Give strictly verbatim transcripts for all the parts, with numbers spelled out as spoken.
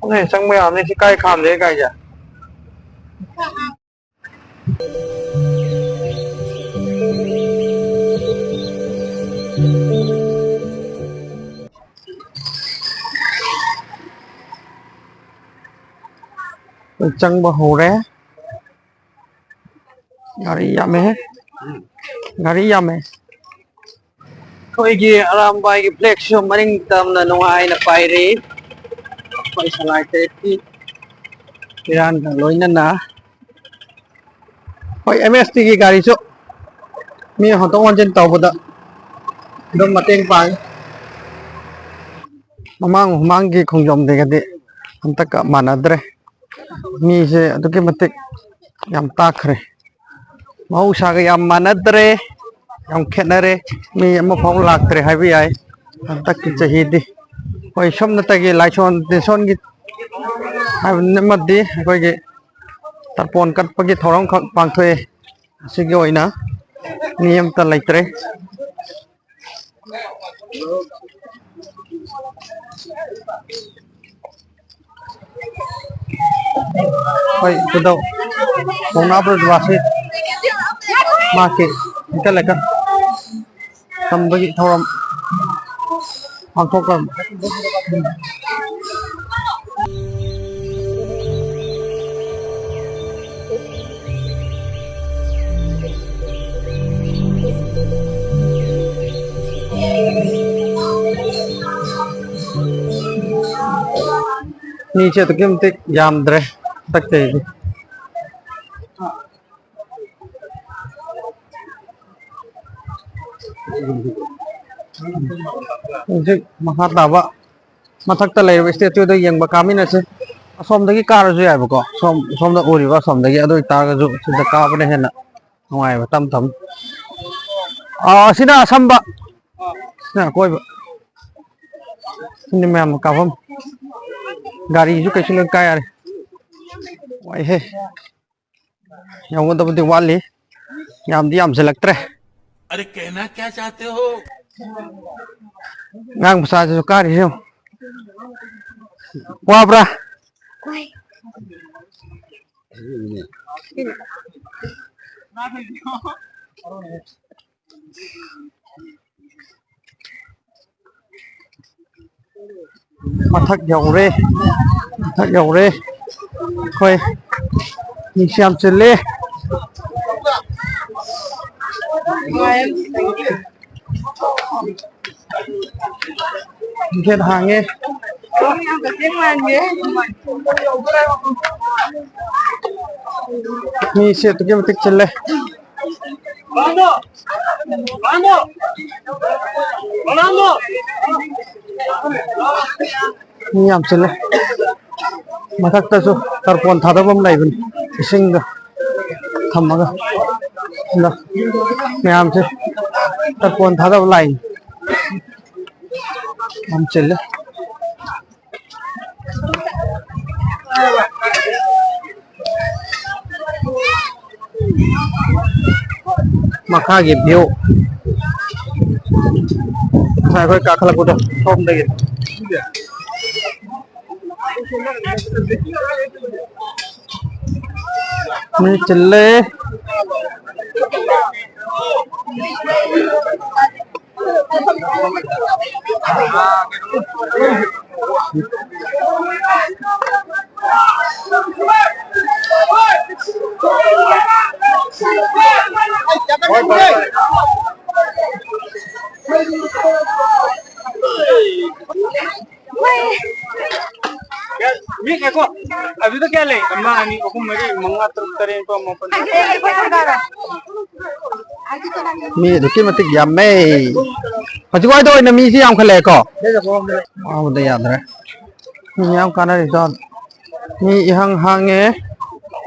ꯑꯗꯨꯅꯦ ꯆꯪꯕ ꯌꯥꯕꯅꯤ꯫ ꯁꯤ ꯀꯥꯏ ꯈꯥꯝꯗꯣꯏ ꯒꯥꯔꯤꯁꯦ? ꯑꯩꯈꯣꯏ ꯆꯪꯕ ꯍꯧꯔꯦ꯫ ꯒꯥꯔꯤ ꯌꯥꯝꯃꯦꯍꯦ꯫ ꯒꯥꯔꯤ ꯌꯥꯝꯃꯦ꯫ ꯑꯩꯈꯣꯏꯒꯤ ꯑꯔꯥꯝꯕꯥꯏꯒꯤ flag ꯁꯨ ꯃꯅꯤꯡ ꯇꯝꯅ ꯅꯨꯡꯉꯥꯏꯅ ꯄꯥꯏꯔꯤ꯫ ꯑꯩꯈꯣꯏ ꯁꯉꯥꯏ ꯇꯔꯦꯠꯀꯤ ꯐꯤꯔꯥꯟꯒ ꯂꯣꯏꯅꯅ꯫ ꯍꯣꯏ, M S T ꯒꯤ ꯒꯥꯔꯤꯁꯨ ꯃꯤ ꯍꯣꯟꯗꯣꯛ ꯍꯣꯟꯖꯤꯟ ꯇꯧꯕꯗ ꯑꯗꯨꯝ ꯃꯇꯦꯡ ꯄꯥꯡꯉꯤ꯫ ꯃꯃꯥꯡ ꯃꯃꯥꯡꯒꯤ ꯈꯣꯡꯖꯣꯝꯗꯒꯗꯤ ꯍꯟꯗꯛꯀ ꯃꯥꯟꯅꯗ꯭ꯔꯦ꯫ ꯃꯤꯁꯦ ꯑꯗꯨꯛꯀꯤ ꯃꯇꯤꯛ ꯌꯥꯝ ꯇꯥꯛꯈ꯭ꯔꯦ꯫ ꯃꯍꯧꯁꯥꯒ ꯌꯥꯝ ꯃꯥꯟꯅꯗ꯭ꯔꯦ, ꯌꯥꯝ ꯈꯦꯠꯅꯔꯦ꯫ ꯃꯤ ꯑꯃꯐꯥꯎ ꯂꯥꯛꯇ꯭ꯔꯦ ꯍꯥꯏꯕ ꯌꯥꯏ ꯍꯟꯗꯛꯀꯤ ꯆꯍꯤꯗꯤ꯫ ꯍꯣꯏ, ꯁꯨꯞꯅꯇꯒꯤ ꯂꯥꯏꯁꯣꯟ ꯇꯤꯟꯁꯣꯟꯒꯤ ꯍꯥꯏꯕ ꯑꯃꯗꯤ ꯑꯩꯈꯣꯏꯒꯤ ꯇꯔꯄꯣꯟ ꯀꯠꯄꯒꯤ ꯊꯧꯔꯝꯈꯛ ꯄꯥꯡꯊꯣꯛꯑꯦ꯫ ꯑꯁꯤꯒꯤ ꯑꯣꯏꯅ ꯃꯤ ꯑꯃꯇ ꯂꯩꯇ꯭ꯔꯦ꯫ ꯍꯣꯏ, ꯈꯨꯗꯧ ꯄꯥꯎꯅꯥ ꯕ꯭ꯔꯖꯕꯥꯁꯤ ꯃꯍꯥꯛꯀꯤ ꯍꯩꯀꯠ ꯂꯩꯀꯠ ꯇꯝꯕꯒꯤ ꯊꯧꯔꯝ ꯄꯥꯡꯊꯣꯛꯄ꯫ ꯃꯤꯁꯦ ꯑꯗꯨꯛꯀꯤ ꯃꯇꯤꯛ ꯌꯥꯝꯗ꯭ꯔꯦ ꯍꯟꯗꯛ ꯆꯍꯤꯗꯤ꯫ ꯍꯧꯖꯤꯛ ꯃꯈꯥ ꯇꯥꯕ ꯃꯊꯛꯇ ꯂꯩꯔꯤꯕ statue ꯗꯣ ꯌꯦꯡꯕ ꯀꯥꯃꯤꯟꯅꯁꯦ꯫ ꯑꯁꯣꯝꯗꯒꯤ ꯀꯥꯔꯁꯨ ꯌꯥꯏꯕꯀꯣ, ꯁꯣꯝ ꯁꯣꯝꯗ ꯎꯔꯤꯕ ꯑꯁꯣꯝꯗꯒꯤ꯫ ꯑꯗꯨ ꯑꯣꯏꯇꯥꯔꯒꯁꯨ ꯁꯤꯗ ꯀꯥꯕꯅ ꯍꯦꯟꯅ ꯅꯨꯡꯉꯥꯏꯕ, ꯇꯝ ꯇꯝ꯫ ꯑꯥ, ꯑꯁꯤꯅ ꯑꯁꯝꯕ, ꯑꯁꯤꯅ ꯑꯀꯣꯏꯕ꯫ ꯁꯤꯅꯤ ꯃꯌꯥꯝꯅ ꯀꯥꯐꯝ꯫ ꯒꯥꯔꯤꯁꯨ ꯀꯩꯁꯨ ꯂꯣꯏ ꯀꯥ ꯌꯥꯔꯦ꯫ ꯋꯥꯏꯍꯦ꯫ ꯌꯧꯒꯗꯕꯗꯤ ꯋꯥꯠꯂꯤ꯫ ꯌꯥꯝꯗꯤ ꯌꯥꯝꯁꯤꯜꯂꯛꯇ꯭ꯔꯦ꯫ ꯑꯔꯦ, ꯀꯍꯅꯥ ꯀꯌꯥ ꯆꯥꯍꯇꯦ ꯍꯣ? ꯑꯉꯥꯡ ꯃꯆꯥꯁꯤꯁꯨ ꯀꯥꯔꯤꯁꯦ ꯌꯦꯡꯉꯨ꯫ ꯋꯥꯕ꯭ꯔꯥ? ꯃꯊꯛ ꯌꯧꯔꯦ, ꯃꯊꯛ ꯌꯧꯔꯦ꯫ ꯑꯩꯈꯣꯏ ꯃꯤꯁꯨ ꯌꯥꯝ ꯆꯤꯜꯂꯦ꯫ ꯒꯦꯠ ꯍꯥꯡꯉꯦ꯫ ꯃꯤꯁꯦ ꯑꯗꯨꯛꯀꯤ ꯃꯇꯤꯛ ꯆꯤꯜꯂꯦ꯫ ꯃꯤ ꯌꯥꯝ ꯆꯤꯜꯂꯦ꯫ ꯃꯊꯛꯇꯁꯨ ꯇꯔꯄꯣꯟ ꯊꯥꯗꯐꯝ ꯂꯩꯕꯅꯤ, ꯏꯁꯤꯡꯗ ꯊꯝꯃꯒ꯫ ꯑꯗꯣ ꯃꯌꯥꯝꯁꯦ ꯇꯔꯄꯣꯟ ꯊꯥꯗꯕ ꯂꯥꯛꯏꯅꯤ꯫ ꯌꯥꯝ ꯆꯤꯜꯂꯦ꯫ ꯃꯈꯥꯒꯤ view꯫ ꯉꯁꯥꯏ ꯑꯩꯈꯣꯏ ꯀꯥꯈꯠꯂꯛꯄꯗꯣ ꯁꯣꯝꯗꯒꯤ꯫ ꯃꯤ ꯆꯤꯜꯂꯦ꯫ ꯃꯤ ꯉꯥꯏꯈꯣ꯫ ꯑꯗꯨꯗ ꯀꯌꯥ ꯂꯩ? ꯑꯃ, ꯑꯅꯤ, ꯑꯍꯨꯝ, ꯃꯔꯤ, ꯃꯉꯥ, ꯇꯔꯨꯛ, ꯇꯔꯦꯠ, ꯅꯤꯄꯥꯜ, ꯃꯥꯄꯜ꯫ ꯃꯤ ꯑꯗꯨꯛꯀꯤ ꯃꯇꯤꯛ ꯌꯥꯝꯃꯦ꯫ ꯍꯧꯖꯤꯛ ꯋꯥꯏꯗ ꯑꯣꯏꯅ ꯃꯤꯁꯤ ꯌꯥꯝꯈꯠꯂꯛꯑꯦꯀꯣ꯫ ꯋꯥꯕꯗ ꯌꯥꯗ꯭ꯔꯦ꯫ ꯃꯤ ꯃꯌꯥꯝ ꯀꯥꯟꯅꯔꯤꯗꯣ꯫ ꯃꯤ ꯏꯍꯥꯡ ꯍꯥꯡꯉꯦ꯫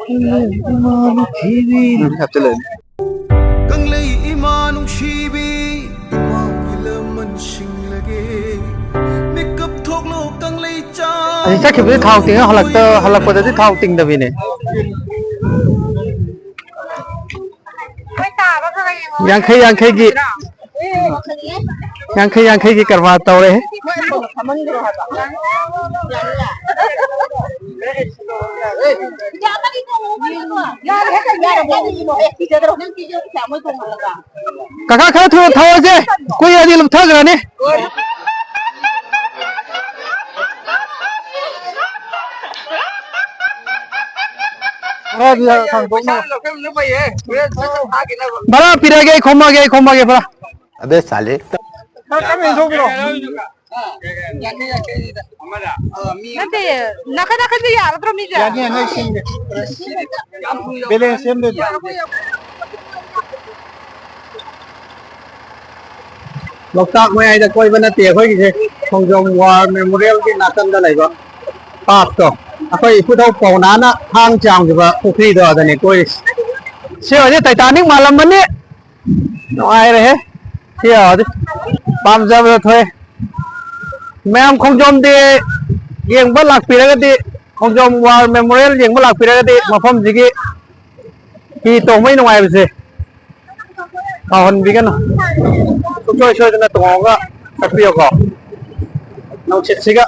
ꯎꯝ, ꯍꯥꯞꯆꯤꯜꯂꯛꯑꯦ꯫ ꯀꯪꯂꯩ ꯏꯃꯥ ꯅꯨꯡꯁꯤꯕꯤ, ꯏꯃꯥꯒꯤ ꯂꯃꯟ ꯁꯤꯡꯂꯒꯦ꯫ ꯃꯤꯀꯞ ꯊꯣꯛꯂꯣ ꯀꯪꯂꯩ ꯆꯥ꯫ ꯑꯁꯤ ꯆꯠꯈꯤꯕꯗꯤ ꯊꯥꯎ ꯇꯤꯡꯉ ꯍꯜꯂꯛꯇ-, ꯍꯜꯂꯛꯄꯗꯗꯤ ꯊꯥꯎ ꯇꯤꯡꯗꯕꯤꯅꯦ꯫ ꯌꯥꯡꯈꯩ ꯌꯥꯡꯈꯩꯒꯤ, ꯌꯥꯡꯈꯩ ꯌꯥꯡꯈꯩꯒꯤ ꯀꯔꯕꯥꯔ ꯇꯧꯔꯦ꯫ ꯀꯀꯥ, ꯈꯔ ꯊꯨꯅ ꯊꯧꯔꯁꯦ, ꯀꯨꯏꯔꯗꯤ ꯂꯨꯞꯊꯈ꯭ꯔꯅꯤ꯫ ꯈꯔꯗꯤ ꯁꯥꯡꯗꯣꯛꯅ꯫ ꯚꯔꯥ ꯄꯤꯔꯒꯦ, ꯑꯩ ꯈꯣꯝꯃꯒꯦ, ꯑꯩ ꯈꯣꯝꯃꯒꯦ ꯚꯔꯥ꯫ ꯑꯕꯦ ꯁꯥꯂꯦ꯫ ꯈꯔ ꯀꯟꯅ ꯏꯟꯊꯣꯛꯄꯤꯔꯣ꯫ ꯅꯠꯇꯦ, ꯅꯥꯀꯟ ꯅꯥꯀꯟꯗ ꯌꯥꯔꯗ꯭ꯔꯣ ꯃꯤꯁꯦ? ꯌꯥꯅꯤ, ꯌꯥꯅꯤ, ꯑꯩ ꯁꯦꯝꯒꯦ꯫ ꯕꯦꯂꯦꯟꯁ ꯁꯦꯝꯗꯣꯏꯅꯤ꯫ ꯂꯣꯛꯇꯥꯛ ꯃꯌꯥꯏꯗ ꯀꯣꯏꯕ ꯅꯠꯇꯦ ꯑꯩꯈꯣꯏꯒꯤꯁꯦ, ꯈꯣꯡꯖꯣꯝ ꯋꯥꯔ ꯃꯦꯃꯣꯔꯤꯌꯦꯜꯒꯤ ꯅꯥꯀꯟꯗ ꯂꯩꯕ ꯄꯥꯔꯛꯇꯣ, ꯑꯩꯈꯣꯏ ꯏꯄꯨꯙꯧ ꯄꯧꯅꯥꯅ ꯊꯥꯡ ꯆꯥꯝꯈꯤꯕ ꯄꯨꯈ꯭ꯔꯤꯗꯣ, ꯑꯗꯨꯅꯤ ꯀꯣꯏꯔꯤꯁꯦ꯫ ꯁꯤ ꯑꯣꯏꯔꯗꯤ ꯇꯥꯏꯇꯥꯅꯤꯛ ꯃꯥꯜꯂꯝꯃꯅꯤ꯫ ꯅꯨꯡꯉꯥꯏꯔꯦꯍꯦ꯫ ꯁꯤ ꯌꯥꯎꯔꯗꯤ ꯄꯥꯝꯖꯕꯗ ꯊꯣꯛꯑꯦ꯫ ꯃꯌꯥꯝ ꯈꯣꯡꯖꯣꯝ ꯗꯦ ꯌꯦꯡꯕ ꯂꯥꯛꯄꯤꯔꯒꯗꯤ, ꯈꯣꯡꯖꯣꯝ ꯋꯥꯔ ꯃꯦꯃꯣꯔꯤꯌꯦꯜ ꯌꯦꯡꯕ ꯂꯥꯛꯄꯤꯔꯒꯗꯤ ꯃꯐꯝꯁꯤꯒꯤ ꯍꯤ ꯇꯣꯡꯕꯒꯤ ꯅꯨꯡꯉꯥꯏꯕꯁꯦ ꯀꯥꯎꯍꯟꯕꯤꯒꯅꯨ꯫ ꯁꯨꯡꯁꯣꯏ ꯁꯣꯏꯗꯅ ꯇꯣꯡꯉꯒ ꯆꯠꯄꯤꯌꯨꯀꯣ꯫ ꯅꯨꯡꯁꯤꯠꯁꯤꯒ꯫